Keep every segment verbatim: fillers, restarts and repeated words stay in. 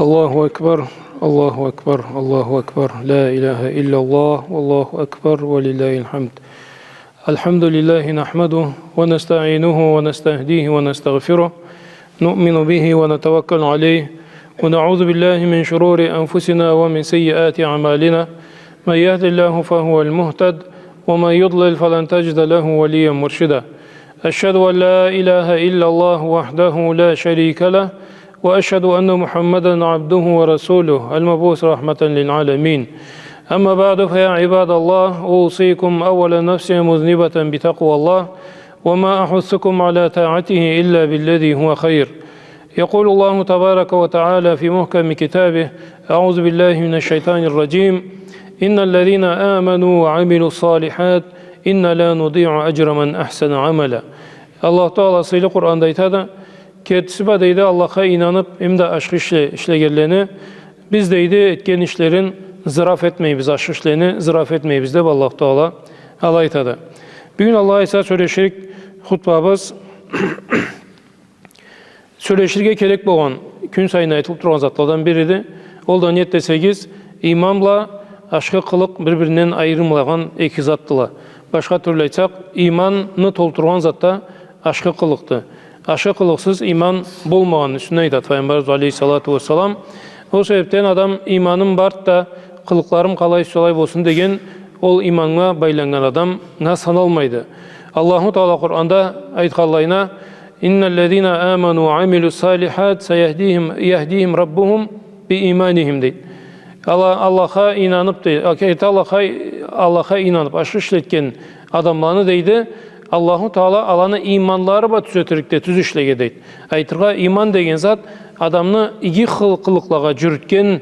الله أكبر، الله أكبر، الله أكبر، لا إله إلا الله، والله أكبر، ولله الحمد. الحمد لله نحمده ونستعينه ونستهديه ونستغفره، نؤمن به ونتوكل عليه، ونعوذ بالله من شرور أنفسنا ومن سيئات أعمالنا، من يهد الله فهو المهتد، ومن يضلل فلن تجد له وليا مرشدا. أشهد أن لا إله إلا الله وحده لا شريك له، وأشهد أن محمدا عبده ورسوله المبعوث رحمة للعالمين. أما بعد، فيا عباد الله، أوصيكم أولا نفسي مذنبة بتقوى الله، وما أحثكم على طاعته إلا بالذي هو خير. يقول الله تبارك وتعالى في محكم كتابه: أعوذ بالله من الشيطان الرجيم. إن الذين آمنوا وعملوا الصالحات إنا لا نضيع أجر من أحسن عملا. Аллаху Таала сыйлы Къуранда айтады: кертиси бла, дейди, Аллахха ийнанып, эм да ашхы ишле-, ишлегенлени биз, дейди, этген ишлерин зыраф этмейбиз, ашхы ишлени зыраф этмейбиз, деп Аллаху Таала алай айтады. Бюгюн, Аллах айтса, сёлеширик хутбабыз сёлеширге керек болгъан, кюн сайын айтылып тургъан затладан бириди. Ол да неди десегиз, ийман бла ашхы къылыкъ бир-биринден айырылмагъан эки затдыла. Башха тюрлю айтсакъ, ийманны толтургъан зат да ашхы къылыкъды. Ашхы къылыкъсыз ийман болмагъанны юсюнден айтады Файгъамбарыбыз алейхиссалату уассалам. Ол себепден адам, ийманым барды да, къылыкъларым къалай сюйсе алай болсун деген, ол ийманнга байланнган адамгъа саналмайды. Аллаху Таала Къуранда айтханлайына: إن الذين آمنوا وعملوا الصالحات سيهديهم، يهديهم ربهم بإيمانهم, дейди. Алла-, Аллахха ийнанып, дейди, а, кети Аллахха, Аллахха ийнанып, ашхы ишлетген адамланы, дейди, Аллаху Таала аланы ийманлары бла тюзетирикди, тюз ишлеге, дейди. Айтыргъа, ийман деген зат адамны иги къыл-, къылыкълагъа джюрютген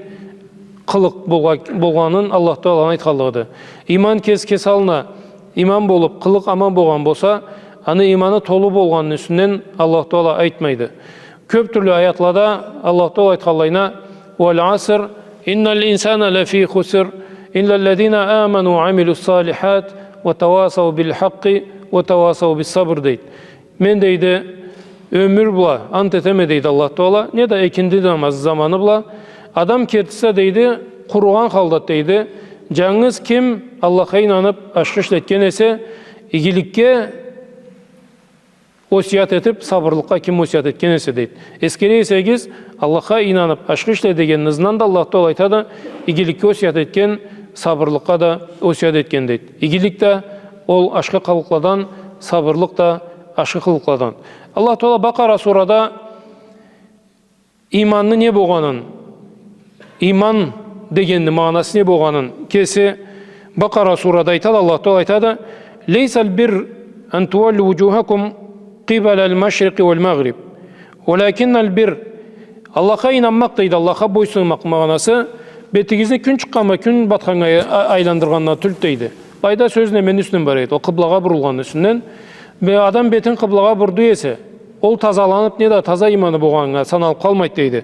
къылыкъ болгъа-, болгъанын Аллаху Тааланы айтханлыгъыды. Ийман кес-, кеси аллына ийман болуп, къылыкъ аман болгъан болса, аны ийманы толу болгъанны юсюнден Аллаху Таала айтмайды. Кёп тюрлю аятлада Аллаху Таала айтханлайына: والعصر إن الإنسان لفي خسر إلا الذين آمنوا وعملوا الصالحات وتواصوا بالحق وتواصوا بالصبر, дейди. Мен, дейди, ёмюр бла ант этеме, дейди Аллаху Таала, неда экинди намаз заманы бла, адам кертиси, дейди, къуругъан халда, дейди. Джангыз ким Аллахха ийнанып, ашхы ишлетген эсе, игиликге осият этип, сабырлыкъгъа ким осият этген эсе, дейди. Эсгере эсегиз, Аллахха ийнанып, ашхы ишле дегенни ызындан да Аллаху Таала айтады, игиликге осият этген, сабырлыкъгъа да осият этген, дейди. Игилик да ол ашхы къылыкъладан, сабырлыкъ да ашхы къылыкъладан. Аллаху Таала Бакъара сурада ийманны не болгъанын, ийман дегенни магъанасы не болгъанын кеси Бакъара сурада айтады, Аллаху Таала айтады: ليس البر أن تولوا وجوهكم قبل المشرق والمغرب ولكن البر. Аллахха ийнанмакъ, дейди, Аллахха бойсунмакъ магъанасы бетигизни кюн чыкъгъан бла кюн батханнга ай-, айландыргъандан тюлдю, дейди. Былайда сёз неменни юсюнден бара эди? Ол къыблагъа бурулгъанны юсюнден. Бе, адам бетин къыблагъа бурду эсе, ол тазаланып, неда таза ийманы болгъаннга саналып къалмайды, дейди.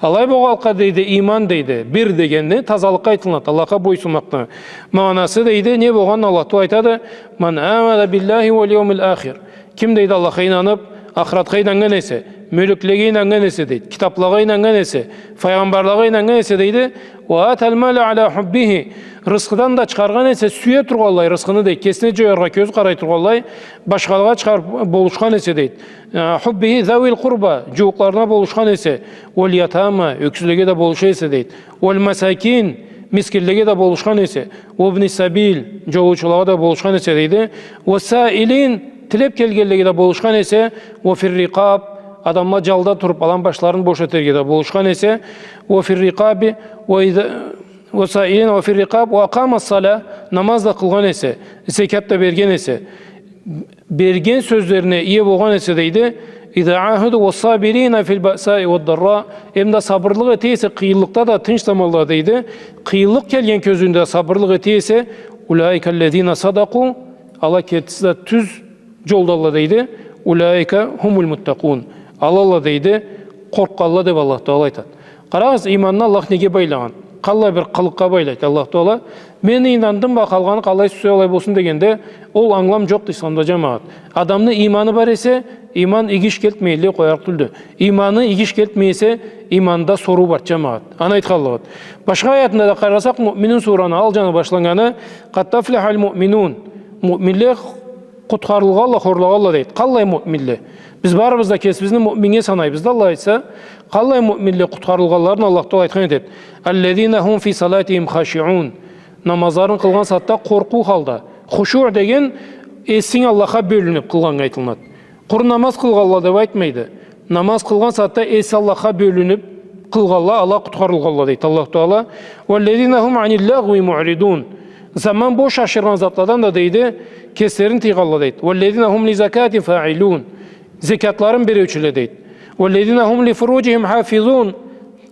Алай болгъанлыкъгъа, дейди, ийман, дейди, бир дегенни тазалыкъгъа айтылынады, Аллахха бойсунмакъны магъанасы, дейди. Не болгъанын Аллаху Таала айтады: من آمن بالله واليوم الآخر. Ким, дейди, Аллахха ийнанып, ахыратха ийнаннган эсе, мёлеклеге ийнаннган эсе, дейди, китаплагъа ийнаннган эсе, файгъамбарлагъа ийнаннган эсе, дейди, وآتى المال على حبه, рысхыдан да чыгъаргъан эсе, сюе тургъанлай рысхыны, дейди, кесине джояргъа кёзю къарай тургъанлай, башхалагъа чыгъарып болушхан эсе, дейди. Э, حبه ذوي القربى, джууукъларына болушхан эсе, واليتامى, ёксюзлеге да болуша эсе, дейди. والمساكين, мискинлеге да болушхан эсе, وابن السبيل, джолоучулагъа да болушхан эсе, дейди. والسائلين, тилеп келгенлеге да болушхан эсе, وفي الرقاب, адамла джалда туруп, аланы башларын бош этерге да болушхан эсе, وفي الرقاب, وإذا، والسائلين وفي الرقاب، وأقام الصلاة, намаз да къылгъан эсе, зекят да берген эсе, берген сёзлерине ие болгъан эсе, дейди, إذا عاهدوا والصابرين في البأساء والضراء, эмда сабырлыкъ эте эсе къыйынлыкъда да, тынч заманда, дейди, къыйынлыкъ келген кёзюнде сабырлыкъ эте эсе, أولئك الذين صدقوا, ала кертиси да тюз джолдалла, дейди, أولئك هم المتقون, алалла, дейди, къоркъгъанла, деп Аллаху Таала айтады. Къарагъыз, ийманны Аллах неге байлагъан? Къаллай бир къылыкъгъа байлайды Аллах Таала. Мен ийнандым ба, къалгъаны къалай сюйсе алай болсун дегенде, ол ангылам джокъду исламда, джамагъат. Адамны иманы бар эсе, иман иги иш келтмейле къоярыкъ тюлдю. Иманы иги иш келтмей эсе, иманда соруу бар, джамагъат. Аны айтханлыгъыды. Башха аятында да къарасакъ, Муъминун сураны ал джаны башланнганы, «Къад афлахал муъминун». Муъминле къутхарылгъанла, хорлагъанла, дейди. Къаллай муъминле? Биз барыбыз да кесибизни муъминнге санайбыз да, Аллах айтса, къаллай муъминле къутхарылгъанларын Аллах Таала айтхан этеди. «Аллазина хум фи салатихим хашиун». Намазларын къылгъан сагъатда къоркъуу халда. Хушуъ деген эсинг Аллахха бёлюнюб къылгъаннга айтылынады. Къуру намаз къылгъанла деб айтмайды. Намаз къылгъан сагъатда эси Аллахха бёлюнюб къылгъанла, ала къутхарылгъанла, дейди Аллах Таала. «Уаллазина хум анил лагъви муъридун». Заман бош ашыргъан затладан да, дейди, кеслерин тыйгъанла, дейди. «Уаллазина хум ли закатихим фаилун». Зекятларын бериучюле, дейди. «Уаллазина хум ли фуруджихим хафизун».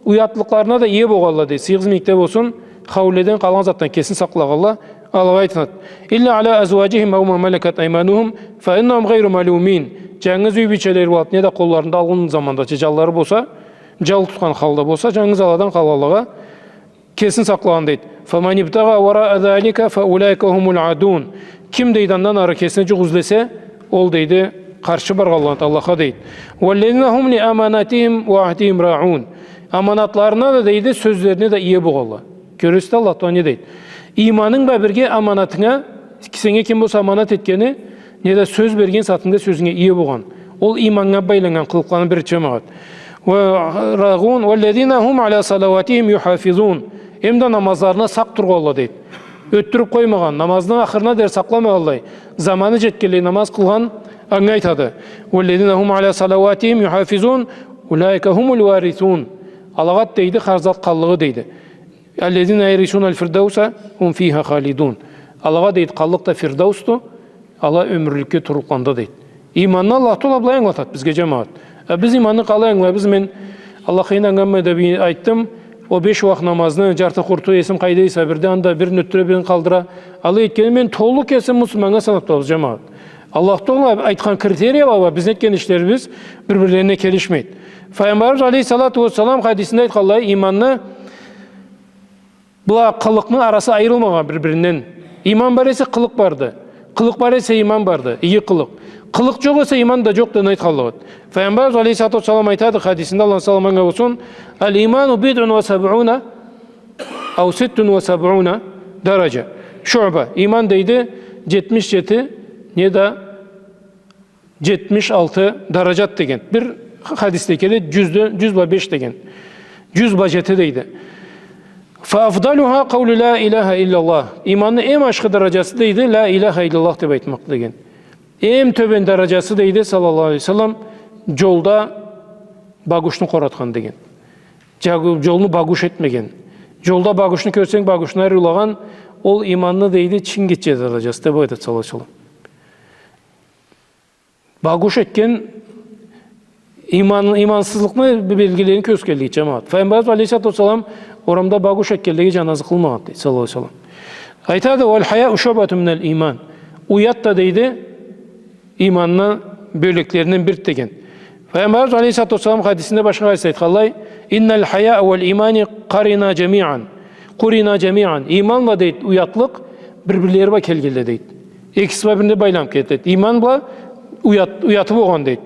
Уятлыкъларына да ие болгъанла, дейди. Сыйыгъыз мийикде болсун, хауледен, къалгъан затдан кесин сакълагъанла, алагъа айтылады. «Илла аля азваджихим ау ма малакат айманухум фа иннахум гъайру малумин». Джангыз юй бийчелери болуб, неда къолларында алгъын замандача джанлары болса, джан тутхан халда болса, джангыз аладан къалгъанлагъа кесин сакълагъан, дейди. «Фаман ибтагъа вараа залика фа улаика хумул адун». Ким, дейди, андан ары кесине джукъ излесе, ол, дейди, къаршы баргъанладан Аллахха, дейди. «Уаллазина хум ли аманатихим ва ахдихим раун». Аманатларына да, дейди, сёзлерине да ие болгъанла. Кёресиз да, Аллах Таала не дейди? Иманынг бла бирге аманатынга, сеннге ким болса аманат этгени, неда сёз берген сагъатында сёзюнге ие болгъан. Ол иманнга байланнган къылыкъланы бири, джамагъат. Ва рагъун, «Уаллазина хум аля салаватихим юхафизун». Эм да намазларына сакъ тургъанла, дейди. Ётдюрюб къоймагъан, намазны ахырына дери сакъламагъанлай, заманы джетгенлей намаз къылгъан, анга айтады. «Уаллазина хум аля салаватихим юхафизун, улаика хумул варисун». Алагъа, дейди, хар зат къаллыгъы, дейди. «Аллазина ярисуналь фирдауса хум фиха халидун». Алагъа, дейди, къаллыкъ да Фирдаусду, ала ёмюрлюкге турлукъла анда, дейди. Иманны Аллах Таала былай ангылатады бизге, джамагъат. А биз иманны къалай ангылайбыз? Мен Аллахха ийнаннганма деб айтдым, ол беш ууакъ намазны, джарты-къурту, эсим къайда эсе, бирде анда бирин ётдюре, бирин къалдыра. Алай этгенни мен толу кесим муслиманнга санаб турабыз, джамагъат. Аллах Таала айтхан критерияла бла бизни этген ишлерибиз бир-бирлерине келишмейди. Файгъамбарыбыз алейхиссалату уассалам хадисинде айтханлай, иманны Была къылыкъны арасы айырылмагъан бир-биринден. Иман бар эсе, къылыкъ барды. Къылыкъ бар эсе, иман барды. Иги къылыкъ. Къылыкъ джокъ эсе, иман да джокъду, аны айтханлыгъыды. Файгъамбарыбыз алейхиссалату уассалам айтады хадисинде, Аллахны саламы анга болсун: «Аль-иману бидъун уа сабъуна, ау ситтун уа сабъуна дараджа». Шуъба. Иман, дейди, джетмиш джети, неда джетмиш алты дараджат деген. Бир хадисде келеди, джюзде, джюз бла беш деген. Джюз бла джети дейди. «Фа афдалуха къаулу ла илаха иллаллах». Иманны эм ашхы дараджасы, дейди, «Ла илаха иллаллах» деб айтмакъ деген. Эм тёбен дараджасы, дейди, саллаллаху алейхи ва саллам, джолда багушну къоратхан деген. Джагу-, джолну багуш этмеген. Джолда багушну кёрсенг, багушну ариулагъан, ол иманны, дейди, чин гитче дараджасы деб айтады, саллаллаху алейхи ва саллам. Багуш этген иман, имансызлыкъны белгилерини кёргюзтгенлиги, джамагъат. Файгъамбарыбыз алейхиссалату уассалам орамда багуш этгенлеге джаназы къылмагъанды, дейди, саллаллаху алейхи ва саллам. Айтады: «Уаль-хаяу шуъбатун миналь иман». Уят да, дейди, иманны бёлеклеринден бирди деген. Файгъамбарыбыз алейхиссалату уассалам хадисинде, башха хадисде айтханлай: «Инналь-хаяа уаль-имани къарина джамиан». Къурина джамиан. Иман бла, дейди, уятлыкъ бир-бирлери бла келгенле, дейди. Экиси бла биринде байланыб кетеди. Иман бла уят-, уяты болгъан, дейди.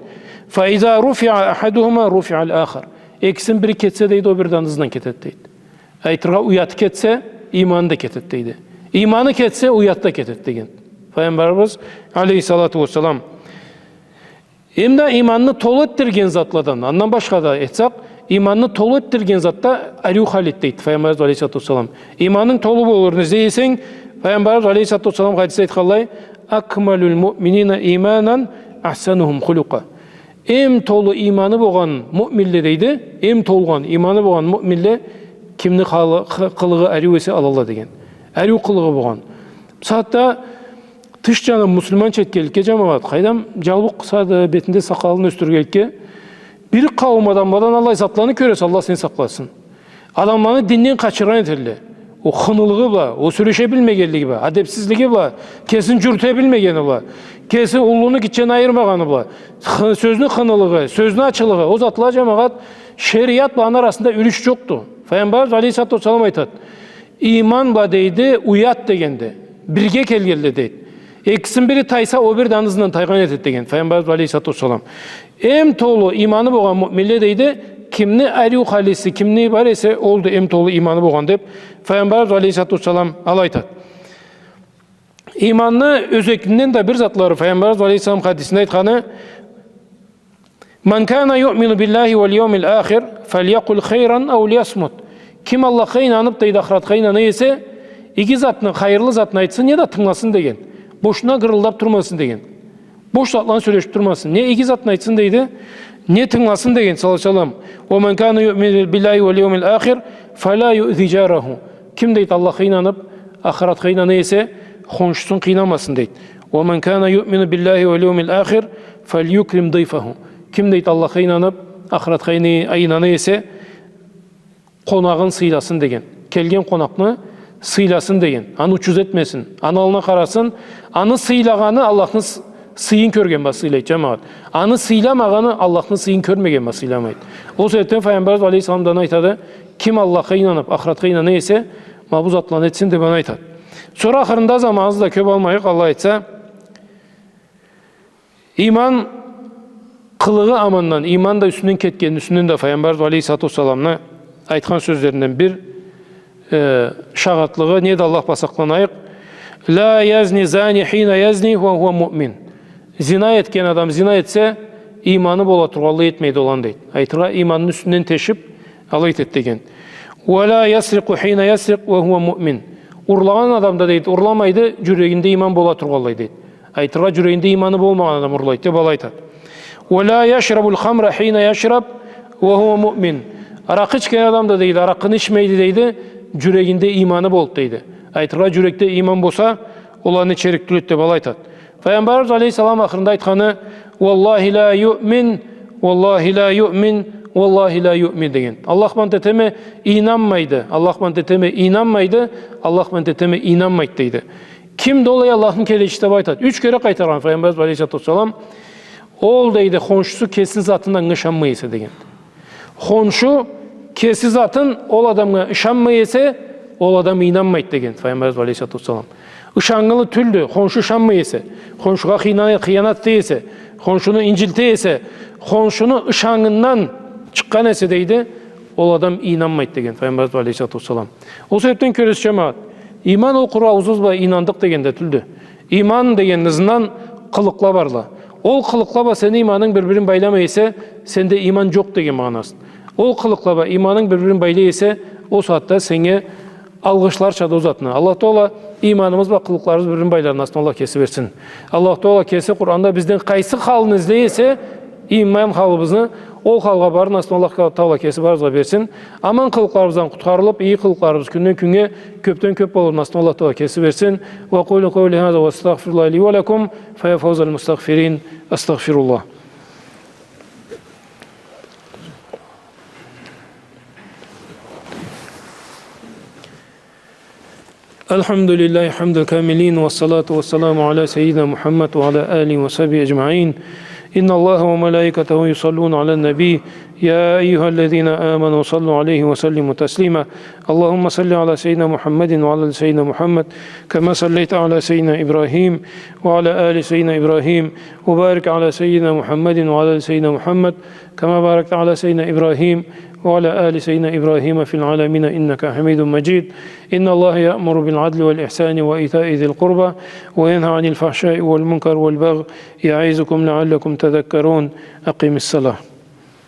«Фа иза руфиа ахадухума руфиаль-ахар». Экисин бири кетсе, дейди, ол бири да ызындан кетеди, дейди. Айтыргъа, уяты кетсе, иманы да кетеди, дейди. Иманы кетсе, уят да кетеди деген Файгъамбарыбыз алейхиссалату уассалам. Эм да иманны толу этдирген затладан, андан башха да айтсакъ, иманны толу этдирген затда ариу халид, дейди Файгъамбарыбыз алейхиссалату уассалам. Иманынг толу болурун излей эсенг, Файгъамбарыбыз алейхиссалату уассалам хадисде айтханлай: «Акмалуль муъминина иманан ахсанухум хулукъа». Эм толу иманы болгъан муъминле, дейди, эм толгъан иманы болгъан муъминле кимни халы-, хы-, къылыгъы ариу эсе, алалла деген. Ариу къылыгъы болгъан. Бусагъатда тыш джаны муслиманча этгенликге, джамагъат, къайдам, джаулукъ къысады, бетинде сакъалын ёсдюргенликге, бир къауум адамладан аллай затланы кёресе, Аллах сени сакъласын. Адамланы динден къачыргъан этелле. Ол хынылыгъы бла, ол сёлеше билмегенлиги бла, адебсизлиги бла, кесин джюрюте билмегени бла, кеси уллуну гитчени айырмагъаны бла, хы-, сёзню хынылыгъы, сёзню ачылыгъы, ол затла, джамагъат, шериат бла аны арасында юлюш джокъду. Файгъамбарыбыз алейхиссалату уассалам айтады: «Ийман бла, — дейди, — уят дегенди, бирге келгенле», — дейди. «Экисини бири тайса, ол бири да аны ызындан тайгъан этеди», — деген Файгъамбарыбыз алейхиссалату уассалам. «Эм толу ийманы болгъан муъминле, — дейди, — кимни ариу халиси, кимни бар эсе, олду эм толу ийманы болгъан», — деп Файгъамбарыбыз алейхиссалату уассалам алай айтады. Ийманны ёзегинден да бир затлары, Файгъамбарыбыз алейхиссалам хадисинде айтханы: «Ман кана юъмину биллахи валь яумиль ахир, фальякъуль хайран ау льясмут». Ким Аллахха ийнанып, — дейди, — ахыратха ийнана эсе, иги затны, хайырлы затны айтсын, неда тынгыласын, деген. Бошуна гырылдап турмасын, деген. Бош затланы сёлешип турмасын. Не иги затны айтсын, дейди, не тынгыласын, деген, саллаллаху алейхи ва саллам. «Ва ман кана юъмину биллахи валь яумиль ахир, фаля юъзи джараху». Ким, дейди, Аллахха ийнанып, ахыратха ийнана эсе, хоншусун къыйнамасын, дейди. «Ва ман кана юъмину биллахи валь яумиль ахир, фальюкрим дайфаху». Ким, дейди, Аллахха ийнанып, ахыратха ийнай-, ийнана эсе, къонагъын сыйласын, деген. Келген къонакъны сыйласын, деген. Аны учуз этмесин. Аны аллына къарасын. Аны сыйлагъаны Аллахны с-, сыйын кёрген бла сыйлайды, джамагъат. Аны сыйламагъаны Аллахны сыйын кёрмеген бла сыйламайды. Ол себепден Файгъамбарыбыз алейхиссалам да аны айтады: «Ким Аллахха ийнанып, ахыратха ийнана эсе, ма бу затланы этсин», — деп аны айтады. Сора ахырында, заманыбызны да кёп алмайыкъ, Аллах айтса, ийман къылыгъы амандан, ийман да юсюнден кетгенини юсюнден да Файгъамбарыбыз алейхиссалату уассаламны айтхан сёзлеринден бир, э, шагъатлыгъы, неда Аллах бла сакъланайыкъ: «Ля язни зани хина язни ва хуа муъмин». Зина этген адам зина этсе, ийманы бола тургъанлай этмейди ол аны, дейди. Айтыргъа, ийманны юсюнден тешип, алай этеди, деген. «Ва ля ясрикъу хина ясрикъ ва хуа муъмин». Урлагъан адам да, дейди, урламайды, джюрегинде ийман бола тургъанлай, дейди. Айтыргъа, джюрегинде ийманы болмагъан адам урлайды, деп алай айтады. «Ва ля яшрабуль хамра хина яшраб ва хуа муъмин». Аракъы ичген адам да, дейди, аракъыны ичмейди, дейди, джюрегинде ийманы болуп, дейди. Айтыргъа, джюрекде ийман болса, ол аны ичерик тюлдю, деп алай айтады. Файгъамбарыбыз алейхиссалам ахырында айтханы: «Уаллахи ля юъмин, уаллахи ля юъмин, уаллахи ля юъмин», — деген. «Аллах бла ант этеме, ийнанмайды, Аллах бла ант этеме, ийнанмайды, Аллах бла ант этеме, ийнанмайды», — дейди. Кимди ол, эй Аллахны келечиси, деп айтады. Юч кере къайтаргъан Файгъамбарыбыз алейхиссалату уассалам. Ол, дейди, хоншусу кесини затындан ышанмай эсе, деген. Хоншу кеси затын ол адамгъа ышанмай эсе, ол адам ийнанмайды, деген Файгъамбарыбыз алейхиссалату уассалам. Ышаннгылы тюлдю, хоншу ышанмай эсе, хоншугъа хыйна-, хыянат этей эсе, хоншуну инджилтей эсе, хоншуну ышаннгындан чыкъгъан эсе, дейди, ол адам ийнанмайды, деген Файгъамбарыбыз алейхиссалату уассалам. Ол себепден кёресиз, джамагъат, ийман ол къуру ауузубуз бла ийнандыкъ дегенде тюлдю. Ийман дегенни ызындан къылыкъла барла. Ол къылыкъла бла сени ийманынг бир-бирин байламай эсе, сенде ийман джокъ деген магъанасы. Ол къылыкъла бла ийманынг бир-бирин байлай эсе, ол сагъатда сеннге алгъышларчады ол затны. Аллах Тагъала ийманыбыз бла къылыкъларыбыз бир-бирин байларын насыбын Аллах кеси берсин. Аллах Тагъала кеси Къуранда бизден къайсы халны излей эсе, ийман халыбызны, ол халгъа барыр насыбын Аллах Тагъала кеси барыбызгъа берсин. Аман къылыкъларыбыздан къутхарылып, иги къылыкъларыбыз кюнден кюннге кёпден кёп болур насыбын Аллах Тагъала кеси берсин. وأقول قولي هذا وأستغفر الله لي ولكم، فيا فوز المستغفرين. أستغفر الله. الحمد لله حمد الكاملين، والصلاة والسلام على سيدنا محمد وعلى آله وصحبه أجمعين. إن الله وملائكته يصلون على النبي، يا أيها الذين آمنوا صلوا عليه وسلموا تسليما. اللهم صل على سيدنا محمد وعلى آل سيدنا محمد، كما صليت على سيدنا إبراهيم وعلى آل سيدنا إبراهيم، وبارك على سيدنا محمد وعلى آل سيدنا محمد، كما باركت على سيدنا إبراهيم وعلى آل سيدنا إبراهيم في العالمين إنك حميد مجيد. إن الله يأمر بالعدل والإحسان وإيتاء ذي القربى وينهى عن الفحشاء والمنكر والبغي يعظكم لعلكم تذكرون. أقم الصلاة.